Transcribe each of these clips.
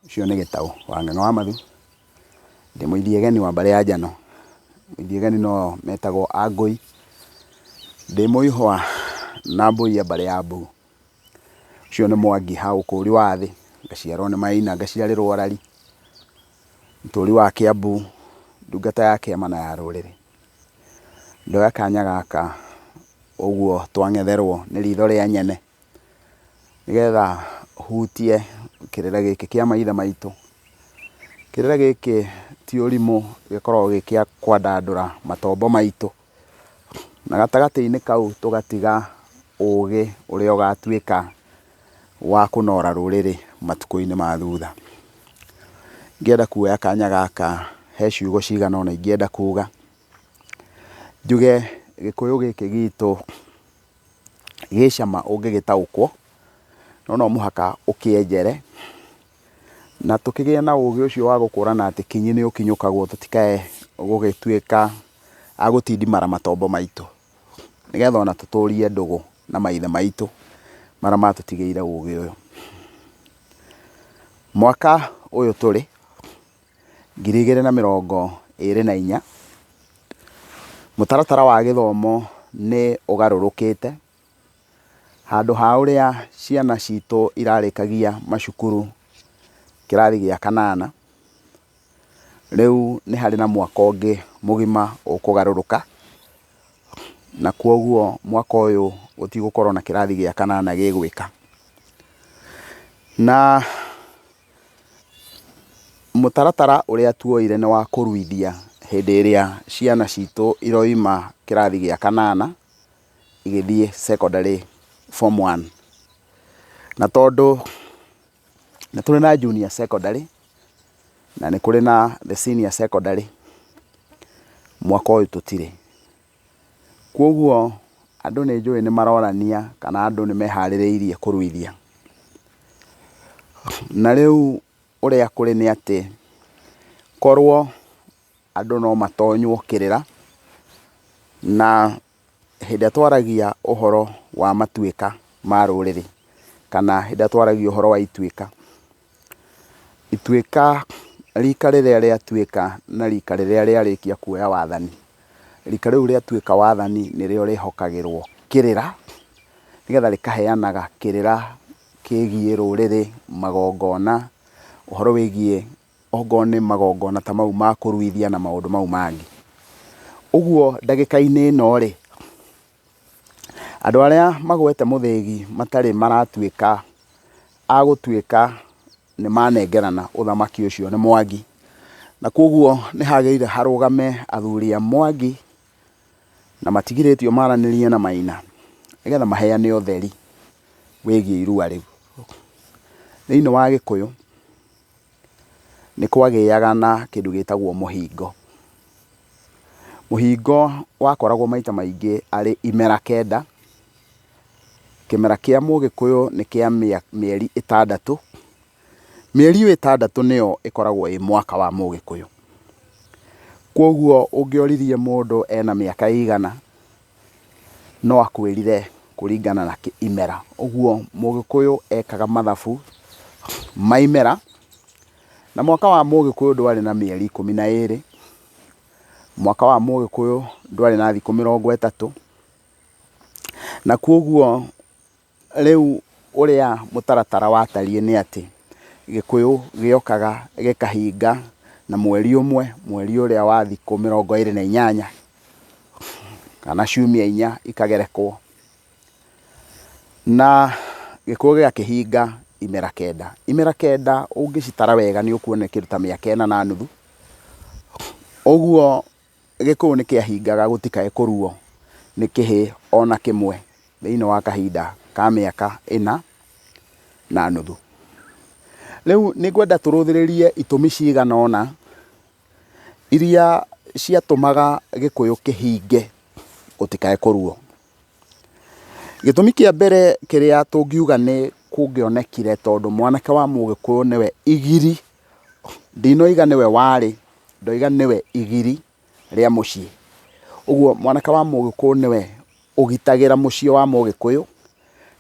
Ũcio nĩ Gĩtaũ wa Ng'ang'a wa Mathu, ndĩ mũithiegeni wa mbarĩ ya Njano. Mũithiegeni no metagwo Angũi. Ndĩ mũihwa na mbũi ya mbarĩ ya Mbu. Ũcio nĩ Mwangi ha ũkũri wa thĩ, ngaciarwo nĩ Maina, ngaciarĩrwo Orari, mũtũri wa Kĩambu, ndungata ya kĩama na ya rũrĩrĩ. Ndoya kanya gaka ũguo twang'etherwo nĩ ritho rĩa nyene, nĩgetha hutie kĩrĩra gĩkĩ kĩa maithe maitũ. Kĩrĩra gĩkĩ ti ũrimũ, gĩkoragwo gĩ kĩa kwandandũra matombo maitũ, na gatagatĩ-inĩ kau tũgatiga ũgĩ ũrĩa ũgatuĩka wa kũnora rũrĩrĩ matukũ-inĩ ma thutha. Ngĩenda kuoya kanya gaka, he ciugo cigana ũna ingĩenda kuga, njuge Gĩkũyũ gĩkĩ gitũ gĩ cama ũngĩgĩtaũkwo, no no mũhaka ũkĩenjere, na tũkĩgĩe na ũgĩ ũcio wa gũkũrana atĩ kinyi nĩ ũkinyũkagwo tũtikae gũgĩtuĩka a gũtindimara matombo maitũ, nĩgetha ona tũtũrie ndũgũ na maithe maitũ marĩa matũtigĩire ũgĩ ũyũ. Mwaka ũyũ tũrĩ, 2024, mũtaratara wa gĩthomo nĩ ũgarũrũkĩte, handũ ha ũrĩa ciana citũ irarĩkagia macukuru kĩrathi gĩa kanana, rĩu nĩ harĩ na mwaka ũngĩ mũgima ũkũgarũrũka, na kwoguo mwaka ũyũ gũtigũkorwo na kĩrathi gĩa kanana gĩgwĩka. Na mũtaratara ũrĩa tuoire nĩ wa kũruithia hĩndĩ ĩrĩa ciana citũ iroima kĩrathi gĩa kanana igĩthiĩ secondary form one. Na tondũ nĩ tũrĩ na junior secondary na nĩ kũrĩ na the senior secondary, mwaka ũyũ tũtirĩ. Kwoguo andũ nĩ njũĩ nĩ marorania kana andũ nĩ meharĩrĩirie kũruithia. Na rĩu ũrĩa kũrĩ nĩ atĩ, korwo andũ no matonywo kĩrĩra, na hĩndĩ ĩrĩa twaragia ũhoro wa matuĩka ma rũrĩrĩ, kana hĩndĩ ĩrĩa twaragia ũhoro wa ituĩka, ituĩka rika rĩrĩa rĩatuĩka na rika rĩrĩa rĩarĩkia kuoya wathani, rika rĩu rĩatuĩka wathani nĩrĩo rĩhokagĩrwo kĩrĩra, nĩgetha rĩkaheanaga kĩrĩra kĩgiĩ rũrĩrĩ, magongona, ũhoro wĩgiĩ okorwo nĩ magongona ta mau ma kũruithia na maũndũ mau mangĩ. Ũguo ndagĩka-inĩ ĩno rĩ, andũ arĩa magwete mũthĩgi matarĩ maratuĩka a gũtuĩka nĩ manengerana ũthamaki ũcio nĩ Mwangi. Na koguo nĩ hagĩrĩire harũgame athuri a Mwangi na matigirĩtio maranĩrie na Maina nĩgetha maheane ũtheri wĩgiĩ irua rĩu. Thĩinĩ wa Gĩkũyũ nĩ kwagĩaga na kĩndũ gĩtagwo mũhingo. Mũhingo wakoragwo maita maingĩ arĩ imera kenda. Kĩmera kĩa mũgĩkũyũ nĩ kĩa mĩeri ĩtandatũ. Mĩeri ĩyo ĩtandatũ nĩyo ĩkoragwo ĩ mwaka wa mũgĩkũyũ. Kwoguo ũngĩoririe mũndũ ena mĩaka ĩigana, no akwĩrire kũringana na imera. Ũguo mũgĩkũyũ ekaga mathabu ma imera, na mwaka wa mũgĩkũyũ ndwarĩ na mĩeri 12, mwaka wa mũgĩkũyũ ndwarĩ na thikũ 30, na kwoguo rĩu ũrĩa mũtaratara watariĩ nĩ atĩ, Gĩkũyũ gĩokaga gĩkahinga na mweri ũmwe, mweri ũrĩa wa thikũ 28, kana ciumia inya ikagerekwo, na Gĩkũyũ gĩgakĩhinga imera kenda. Imera kenda ũngĩcitara wega nĩ ũkuona nĩ kĩndũ ta mĩaka ĩna na nuthu, ũguo Gĩkũyũ nĩ kĩahingaga gũtikae kũruo nĩ kĩhĩĩ ona kĩmwe thĩinĩ wa kahinda ka mĩaka ĩna na nuthu. Rĩu nĩ ngwenda tũrũthĩrĩrie itũmi cigana ũna iria ciatũmaga Gĩkũyũ kĩhinge gũtikae kũruo. Gĩtũmi kĩa mbere kĩrĩa tũngiuga nĩ kũngĩonekire tondũ mwanake wa Mũgĩkũyũ nĩwe igiri, ndinoiga nĩwe warĩ, ndoiga nĩwe igiri rĩa mũciĩ. Ũguo mwanake wa Mũgĩkũyũ nĩwe ũgitagĩra mũciĩ wa Mũgĩkũyũ,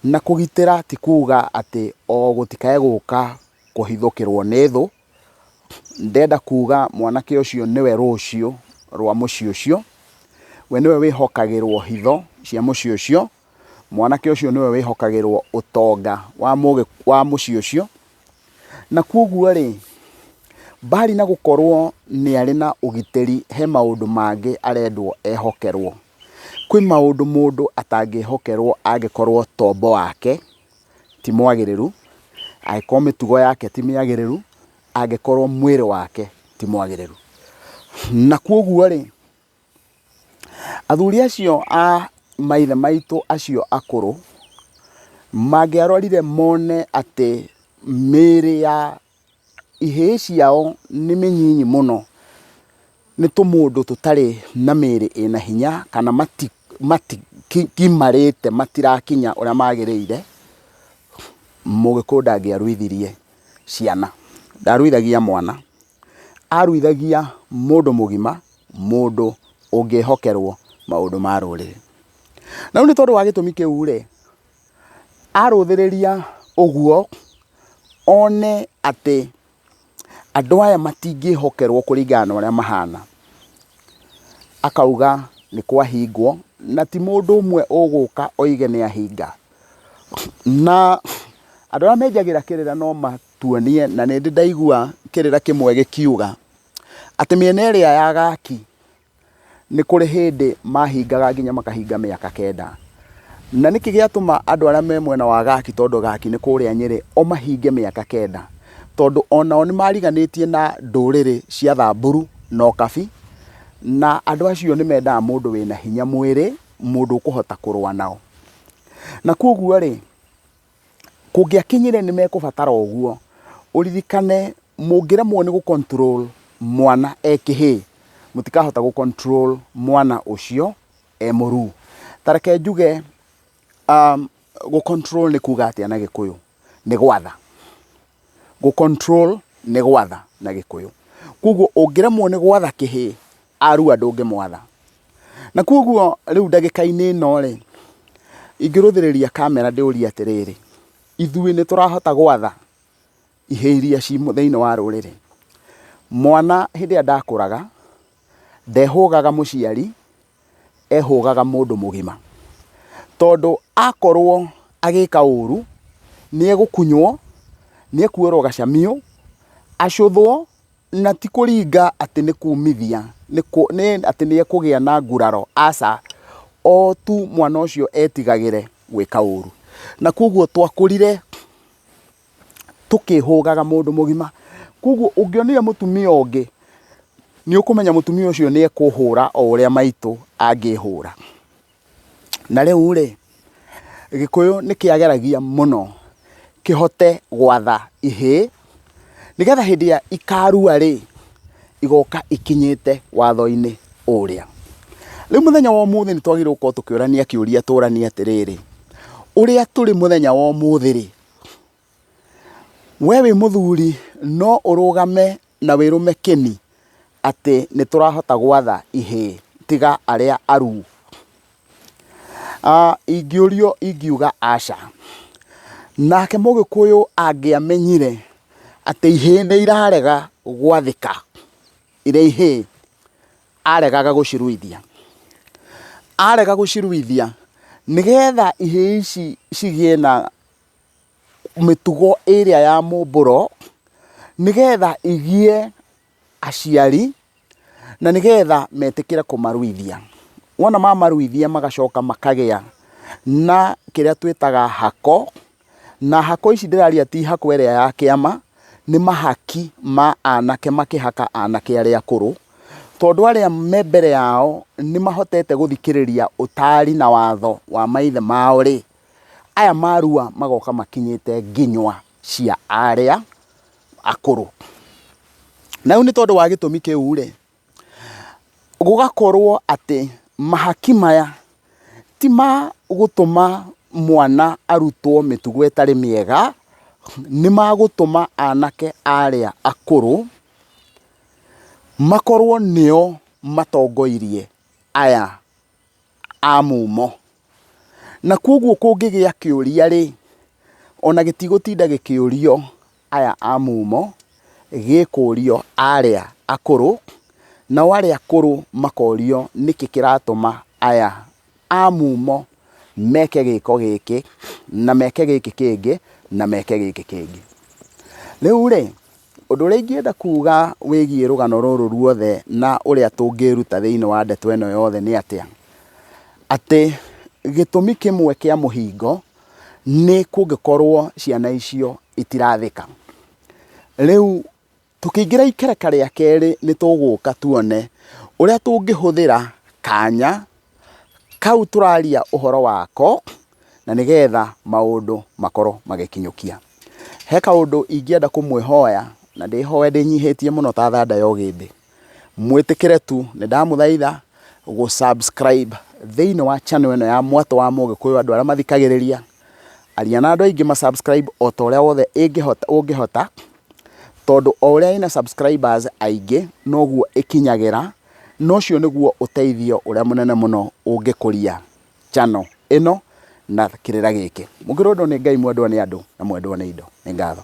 na kũgitĩra ti kuga atĩ o gũtikae gũka kũhithũkĩrwo nĩ thũ. Ndĩrenda kuga mwanake ũcio nĩwe rũciũ rwa mũciĩ ũcio, we nĩwe wĩhokagĩrwo hitho cia mũciĩ ũcio, mwanake ũcio nĩwe wĩhokagĩrwo ũtonga wa mũciĩ ũcio. Na koguo rĩ, mbali na gũkorwo nĩ arĩ na ũgitĩri, he maũndũ mangĩ arendwo ehokerwo. Kwĩ maũndũ mũndũ atangĩhokerwo angĩkorwo tombo wake ti mwagĩrĩru, angĩkorwo mĩtugo yake ti mĩagĩrĩru, angĩkorwo mwĩrĩ wake ti mwagĩrĩru. Na koguo rĩ, athuri acio a maithe maitũ acio akũrũ, mangĩarorire mone atĩ mĩĩrĩ ya ihĩĩ ciao nĩ mĩnyinyi mũno, nĩ tũmũndũ tũtarĩ na mĩĩrĩ ĩna hinya kana matigimarĩte matirakinya ũrĩa magĩrĩire, Mũgĩkũyũ ndangĩaruithirie ciana, ndaruithagia mwana, aruithagia mũndũ mũgima, mũndũ ũngĩhokerwo maũndũ ma rũrĩrĩ. Na rĩu nĩ tondũ wa gĩtũmi kĩu rĩ, arũthĩrĩria ũguo, one atĩ andũ aya matingĩhokerwo kũringana na ũrĩa mahana, akauga nĩ kwahingwo, na ti mũndũ ũmwe ũgũka oige nĩ ahinga. Na andũ arĩa menjagĩra kĩrĩra no matuonie, na nĩ ndĩ ndaigua kĩrĩra kĩmwe gĩkiuga, atĩ mĩena ĩrĩa ya Gaki nĩ kũrĩ hĩndĩ mahingaga nginya makahinga mĩaka kenda. Na nĩkĩ gĩatũma andũ arĩa me mwena wa Gaki, tondũ Gaki nĩ kũrĩa Nyĩrĩ, o mahinge mĩaka kenda? Tondũ onao nĩ mariganĩtie na ndũrĩrĩ cia Thamburu na Ũkabi, na andũ acio nĩ mendaga mũndũ wĩna hinya mwĩrĩ, mũndũ ũkũhota kũrũa nao. Na koguo rĩ, kũngĩakinyire nĩ mekũbatara ũguo, ũririkane mũngĩremwo nĩ gũ control mwana e kĩhĩĩ, mũtikahota gũ control mwana ũcio e mũruu. Ta reke njuge gũ control nĩ kuga atĩa na Gĩkũyũ? Nĩ gwatha. Gũ control nĩ gwatha na Gĩkũyũ. Koguo ũngĩremwo nĩ gwatha kĩhĩĩ, arua ndũngĩmwatha. Na koguo rĩu ndagĩka-inĩ ĩno rĩ, ingĩrũthĩrĩria kamera ndĩũrie atĩrĩrĩ, ithuĩ nĩ tũrahota gwatha ihĩĩ iria ci thĩinĩ wa rũrĩrĩ? Mwana hĩndĩ ĩrĩa ndakũraga, ndehũgaga mũciari, ehũgaga mũndũ mũgima. Tondũ akorwo agĩka ũru, nĩ egũkunywo, nĩ ekuoerwo gacamio, acũthwo, na ti kũringa atĩ nĩ kumithia, nĩ atĩ nĩ ekũgĩa na nguraro, aca. O tu mwana ũcio etigagĩre gwĩka ũru. Na koguo twakũrire tũkĩhũgaga mũndũ mũgima. Koguo ũngĩonire mũtumia ũngĩ, nĩ ũkũmenya mũtumia ũcio nĩ ekũhũra o ũrĩa maitũ angĩhũra. Na rĩu rĩ, Gĩkũyũ nĩ kĩageragia mũno kĩhote gwatha ihĩĩ, nĩgetha hĩndĩ ĩrĩa ikarua rĩ, igoka ikinyĩte watho-inĩ ũrĩa. Rĩu mũthenya wa ũmũthĩ nĩ twagĩrĩirwo gũkorwo tũkĩũrania kĩũria tũranie atĩrĩrĩ, ũrĩa tũrĩ mũthenya wa ũmũthĩ rĩ, we wĩ mũthuri no ũrũgame na wĩrũme kĩni atĩ nĩ tũrahota gwatha ihĩĩ tiga arĩa aruu? Ingĩũrio ingiuga aca. Nake Mũgĩkũyũ angĩamenyire atĩ ihĩĩ nĩ irarega gwathĩka, irĩ ihĩĩ, aregaga gũciruithia. Arega gũciruithia nĩgetha ihĩĩ ici cigĩe na mĩtugo ĩrĩa ya mũmbũro, nĩgetha igĩe aciari na nĩgetha metĩkĩre kũmaruithia. Wona mamaruithia magacoka makagĩa na kĩrĩa twĩtaga hako, na hako ici ndĩraria ti hako ĩrĩa ya kĩama, nĩ mahaki ma anake makĩhaka anake arĩa akũrũ, tondũ arĩa me mbere yao nĩ mahotete gũthikĩrĩria ũtari na watho wa maithe mao rĩ, aya marua magoka makinyĩte nginywa cia arĩa akũrũ. Na rĩu nĩ tondũ wa gĩtũmi kĩu rĩ, gũgakorwo atĩ mahaki maya ti ma gũtũma mwana arutwo mĩtugo ĩtarĩ mĩega, nĩ magũtũma anake arĩa akũrũ makorwo nĩo matongoirie aya a mumo. Na koguo kũngĩgĩa kĩũria rĩ, ona gĩtigũtinda gĩkĩũrio. aya a mumo gĩkũrio arĩa akũrũ, nao arĩa akũrũ makorio nĩkĩ kĩratũma aya a mumo meke gĩko gĩkĩ, na meke gĩkĩ kĩngĩ, na meke gĩkĩ kĩngĩ. Rĩu rĩ, ũndũ ũrĩa ingĩenda kuga wĩgiĩ rũgano rũrũ ruothe na ũrĩa tũngĩruta thĩinĩ wa ndeto ĩno yothe nĩ atĩa? Atĩ gĩtũmi kĩmwe kĩa mũhingo nĩ kũngĩkorwo ciana icio itirathĩka. Rĩu tũkĩingĩra ikereka rĩa kerĩ nĩ tũgũka tuone ũrĩa tũngĩhũthĩra kanya kau tũraria ũhoro wako na nĩgetha maũndũ makorwo magĩkinyũkia. He kaũndũ ingĩenda kũmwĩhoya na ndĩhoe ndĩnyihĩtie mũno ta thanda ya ũgĩmbĩ. Mwĩtĩkĩre tu nĩ ndamũthaitha gũ subscribe thĩinĩ wa channel ĩno ya Mwatũ wa Mũgĩkũyũ andũ arĩa mathikagĩrĩria. Aria na andũ aingĩ ma subscribe o ta ũrĩa wothe ĩngĩhota ũngĩhota, tondũ o ũrĩa ĩna subscribers aingĩ noguo ĩkinyagĩra, na ũcio nĩguo ũteithio ũrĩa mũnene mũno ũngĩkũria channel ĩno na kĩrĩra gĩkĩ. Mũngĩrũndwo nĩ Ngai mwendwo nĩ andũ na mwendwo nĩ indo. Nĩ ngatho.